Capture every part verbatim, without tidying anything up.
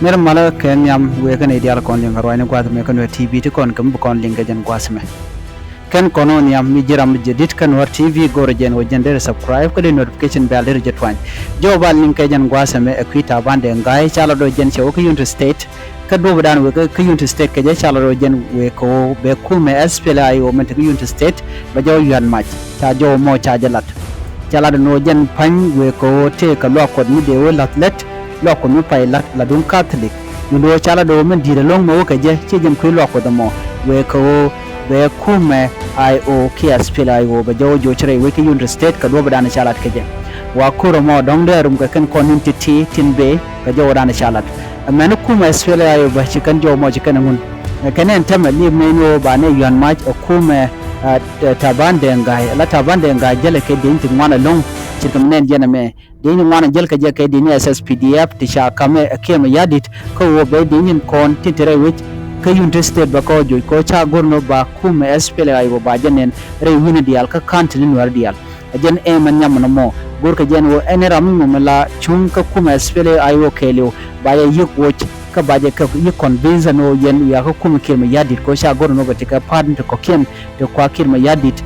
Nir malä kɛ nhiam wëë kä nɛy diaal kɔn liŋ kɛ ruacni gua̱a̱th mɛ kä Nuɛr T V ti kɔn kɛ mi bi kɔn liŋ kɛ jɛn gua̱a̱th mɛ. Kɛn kɔn ɣän nhiam mi ji̱ ram mi jɛ di̱t kä Nuɛr T V go̱rɛ jɛn wä jɛn derɛ subscribe kä di notification bell derɛ jɛ tuany. Jɔw ba liŋ kɛ jɛn gua̱a̱th mɛ ɛ kui̱ Taban Deng Gai ca la dɔ̱ jɛn cɛ wä kä Unity State. Kä duɔ̱ɔ̱p dan wëë kä Unity State kɛ jɛ ca la dɔ̱ jɛn wëë kɛ wä bɛ kumɛ S P L A I O mɛn te kä Unity State bɛ jɔw yuan mac ca jɔw mɔ ca jɛ lat. Ca lat ni wä jɛn pa̱ny wëë kɛ ɣöö tëë kɛ luak Kuɔth mi dee wä la̱th lät, luak Kuɔth mi pay la̱t la duŋ Catholic. Wi̱n wä ca lat wä min di̱i̱t ɛlɔ̱ŋ mɛ wä kɛ jɛ ci jɛn kui̱ luak Kuɔth ɛmɔ wëë kɛ ɣöö bɛ kumɛ I O kiɛ S P L A I O bɛ jɔw joc rɛy wec kä Unity State kɛ duɔ̱ɔ̱p dan ca lat kɛ jɛ. Wa ko̱r ɛmɔ dɔ̱ŋ dee rum kɛ kɛn kɔn ni̱n ti̱ti̱ tin bëë kɛ jɔw dan ca lat. Ɛmɛn kumɛ S P L A I O bɛ ci kɛn jɔw mɔ ci kɛn ɛŋun. Ɛ kɛn ɛn tämɛ li̱ep nɛy ni wä ba nɛ yuan mac ɛ kumɛ Taban Deng Gai la Taban Deng Gai jälɛ kɛ dieny ti ŋuan ɛlɔ̱ŋ. Ce̱tkɛ mi nɛn jɛn ɛmɛ dieny ti ŋuan ɛ jäl kɛ jɛ kɛ dieny S S P D F ti ca kamɛ ɛ Kiir Mayardit kä ɣöö bɛ dieny in kɔn tin te rɛy wec kä Unity State bɛ kɔ joc kɔ ca go̱r ni ba kumɛ S P L A I O ba jɛ nɛn rɛy wi̱ni diaal kä ka̱n ti ni Nuɛr diaal. Ɛ jɛn ɛmɛn nyam ni mɔ go̱r kɛ jɛn ɣöö ɛn ram mi mɔ mi la cuŋ kä kumɛ S P L A I O kɛɛliw ba jɛ yi̱k woc kä ba jɛ kɛ yi̱k convince ni ɣöö yɛn wiaa kä kumɛ Kiir Mayardit kɔ ca go̱r ni ɣöö bɛ ti kɛ pa̱a̱t ni ti kɔ̱kiɛn ti kua Kiir Mayardit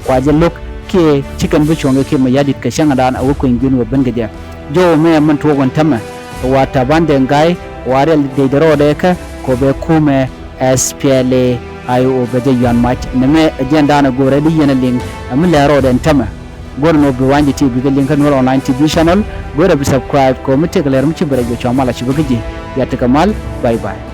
kua jɛ lo̱k kiɛ ci kɛn bi cuɔ̱ŋ kɛ Kiir Mayardit kɛ cäŋdan a wä kueny gui̱n wä ben kɛ jɛ. Jɔw mɛ mɛn tuɔɔk wän tämɛ kɛ wa Taban Deng Gai wa riɛl dec dɛ rɔɔdɛ kä kɔ bɛ kumɛ S P L A I O bɛ jɛ yuan mac. Nɛmɛ ɛ jɛn daanɛ go̱rɛ di yɛn ɛ liŋ ɛ mi lɛ rɔɔdɛ ɛn tämɛ. Go̱rɛ ni wä bi wany di ti bikɛ liŋ kä Nuɛr Online T V channel. Go̱rɛ bi subscribe kɔ mi tëëk lɛr mi ci bɛ rɛ jɔ cua mal a ci bä kä ji̱. Ya tekɛ mal. Bye bye.